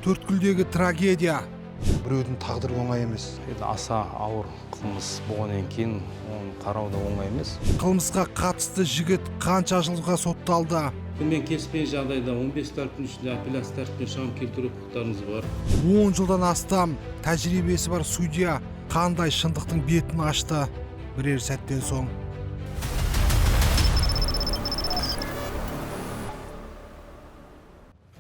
Төрткүлдегі трагедия. Біреудің тағдыры оңай емес. Енді аса ауыр қылмыс болғаннан кейін оны қарау да оңай емес. Қылмысқа қатысты жігіт қанша жылға сотталды? Үкіммен келіспеген жағдайда 15 тәртіптің ішінде апелляция тәртіппен шағым келтіру құқықтарыңыз бар. 10 жылдан астам тәжірибесі бар судья қандай шындықтың бетін ашты бірер сәттен соң.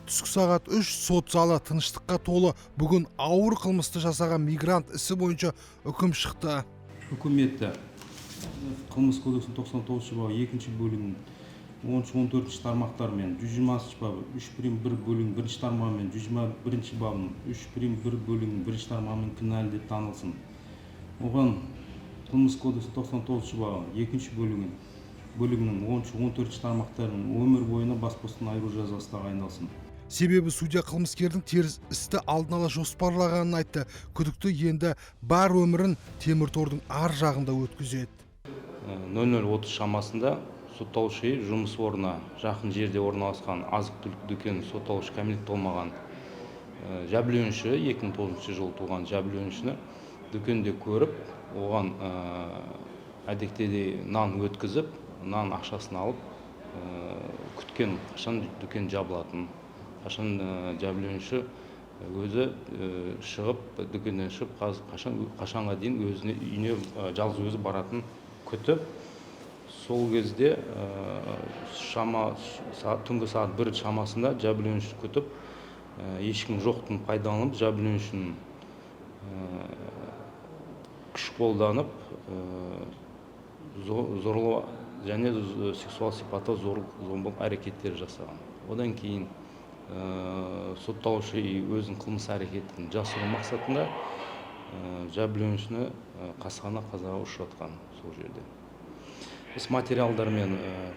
Түскі сағат 3, сот залы тыныштыққа толы. Бүгін ауыр қылмысты жасаған мигрант ісі бойынша үкім шықты. Үкіметі Қылмыс кодексінің 99 бабы екінші бөлігінің 10-14 тармақтарымен, 120 бабы 3 прим 1 бөлігінің бірінші тармағымен, 121 бабының 3 прим 1 бөлігінің бірінші тармағымен кінәлі деп танылсын. Оған Қылмыс кодексінің 99 бабы екінші бөлігінің 10-14 тармақтарымен өмір бойына бас бостандығынан айыру жазасы тағайындалсын. Себебі судья қылмыскердің теріс істі алдын ала жоспарлағанын айтты. Күдікті енді бар өмірін темір тордың ар жағында өткізеді. 00:30 шамасында сотталушы жұмыс орнына жақын жерде орналасқан азық-түлік дүкенінің сотталушы кәмелет толмаған жәбірленуші, 2009 жылы туған жәбірленушіні дүкенде көріп, оған әдеттегідей нан өткізіп, нан ақшасын алып, күткен, қашан дүкен жабылатын, қашан жәбірленуші өзі шығып, дүкеннен шығып, қашанға дейін өзіне үйіне жалғыз өзі баратын күтіп, сол кезде түнгі сағат 1 шамасында жәбірленуші күтіп, ешкім жоқтың пайдаланып, жәбірленушінің күш қолданып, зорлау және сексуал сипатта зорлық зомбылық әрекеттер жасаған. Одан кейін сотталушы өзінің қылмыс әрекетін жасыру мақсатында жәбірленушіні қасақана қазаға ұшыратқан сол жерде. Іс материалдармен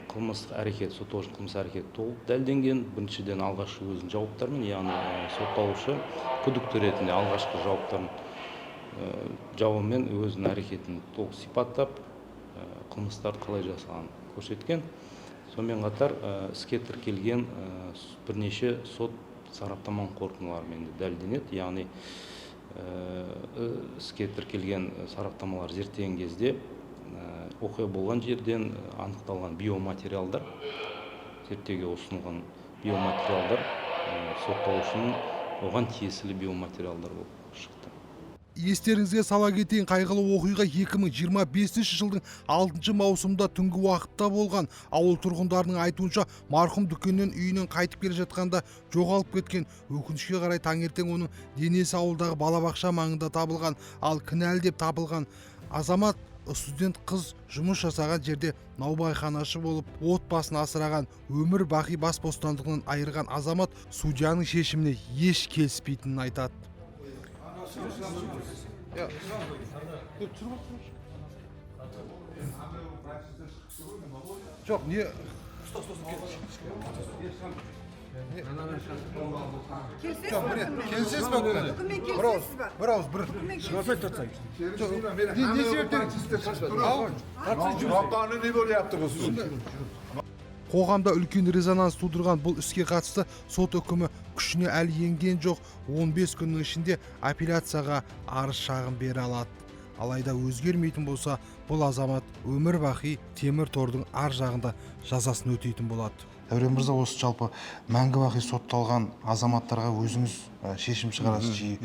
қылмыстық әрекет, сотталушының қылмыс әрекеті толық дәлелденген. Біріншіден, алғашқы өзінің жауаптарымен, яғни сотталушы күдікті ретінде алғашқы жауаптарын, жауабымен өзінің әрекетін толық сипаттап, қылмыстарды қалай жасағанын көрсеткен. Сонымен қатар іске тіркелген бірнеше сот сараптаманың қорытындыларымен де дәлелденеді. Яғни іске тіркелген сараптамалар зерттеген кезде оқиға болған жерден анықталған биоматериалдар, зерттеуге ұсынылған биоматериалдар сотталушының оған тиесілі биоматериалдар болып шықты. Естеріңізге сала кетейін, қайғылы оқиға 2025 жылдың 6 маусымында түнгі уақытта болған. Ауыл тұрғындарының айтуынша, марқұм дүкеннен үйінен қайтып келе жатқанда жоғалып кеткен. Өкінішке қарай, таңертең оның денесі ауылдағы балабақша маңында табылған. Ал кінәлі деп табылған азамат студент қыз жұмыс жасаған жерде наубайханашы болып отбасын асыраған. Өмір бақи бас бостандығынан айырған азамат судьяның шешіміне еш келіспейтінін айтады. Жоқ, не? Келісесіз ба? Келісесіз ба үкіммен? Үкіммен Бір ауыз, келісесіз ба? бір ауыз, бір. Үкіммен келісесіз ба? Не себептен? Noqonuniy bo'lyapti bu sud. Қоғамда үлкен резонанс тудырған бұл іске қатысты сот үкімі күшіне әлі енген жоқ. 15 күннің ішінде апелляцияға арыз шағым бере алады. Алайда өзгермейтін болса, бұл азамат өмір бақи темір тордың ар жағында жазасын өтейтін болады. Дәурен мырза, осы жалпы мәңгі бақи сотталған азаматтарға өзіңіз шешім шығарасыз жиі.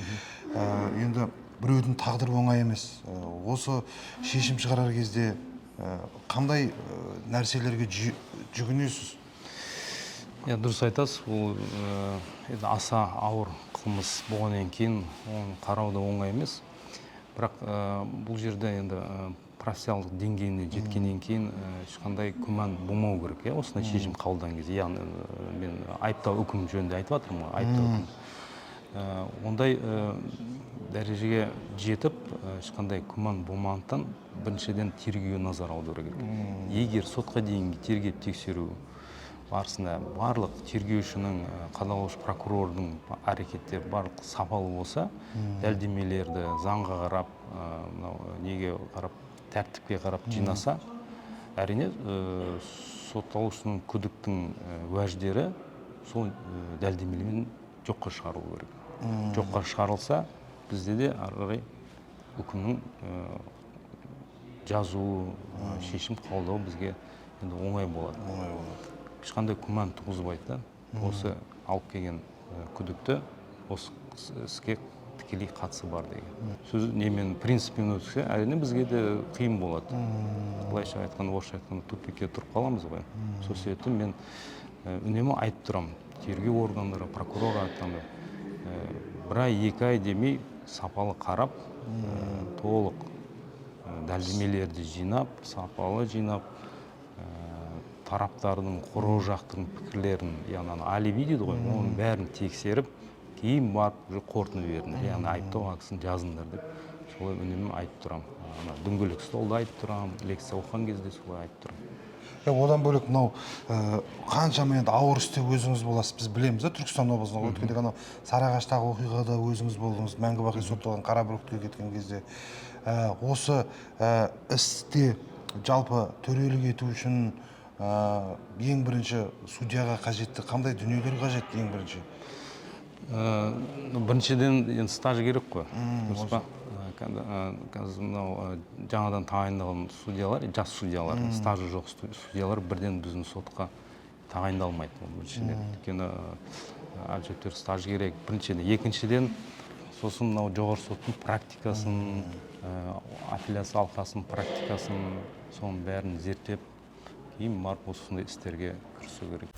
Енді біреудің тағдыры оңай емес. Осы шешім шығарар кезде қандай нәрселерге жүгінесіз? Иә, дұрыс айтасыз. Бұл енді аса ауыр қылмыс болғаннан кейін оны қарау да оңай емес. Бірақ бұл жерде енді профессионалдық деңгейіне жеткеннен кейін ешқандай күмән болмау керек, иә, осындай шешім қабылдаған кезде. Яғни мен айыптау үкімі жөнінде айтып жатырмын ғой, айыптау үкімі. Ондай дәрежеге жетіп, ешқандай күмән болмағандықтан біріншіден тергеуге назар аудару керек. Егер сотқа дейінгі тергеп тексеру барысында барлық тергеушінің, қадағалаушы прокурордың әрекеттері барлық сапалы болса, дәлелдемелерді заңға қарап, мынау неге қарап, тәртіпке қарап жинаса, әрине, сотталушының, күдіктің уәждері сол дәлелдемелермен жоққа шығарылу керек. Жоққа шығарылса, бізде де ары қарай үкімнің жазуы, шешім қабылдау бізге енді оңай болады. Оңай болады. Ешқандай күмән туғызбайды да, осы алып келген күдікті осы іске тікелей қатысы бар деген сөз немен, принциппен өтсе, әрине, бізге де қиын болады. Былайша айтқанда, орысша айтқанда, тупикке тұрып қаламыз ғой. Сол себептен мен үнемі айтып тұрамын тергеу органдары, прокурорға айтқанда, бір ай, 2 ай демей, сапалы қарап, толық дәлелдемелерді жинап, сапалы жинап, тараптардың, қорғау жақтың пікірлерін, яғни ана алиби дейді ғой, оның бәрін тексеріп, кейін барып уже қорытынды беріңдер, яғни айыптау актісін жазыңдар деп солай үнемі айтып тұрамын. Ана дөңгелек столда айтып тұрамын, лекция оқыған кезде солай айтып тұрамын. Иә, одан бөлек мынау қаншама енді ауыр істе өзіңіз боласыз, біз білеміз да. Түркістан облысында өткенде анау Сарыағаштағы оқиғада өзіңіз болдыңыз, мәңгі бақи сотталған Қарабөркітке кеткен кезде. Осы істе жалпы төрелік ету үшін ең бірінші судьяға қажетті қандай дүниелер қажет ең бірінші? Ну, біріншіден, енді стаж керек қой, дұрыс па? Қазір мынау жаңадан тағайындалған судьялар, жас судьялар, стажы жоқ судьялар бірден біздің сотқа тағайындалмайды. Ол біріншіден, өйткені әжептәуір стаж керек біріншіден. Екіншіден, сосын мынау Жоғарғы соттың практикасын, апелляция алқасының практикасын, соның бәрін зерттеп, кейін барып осындай істерге кірісу керек.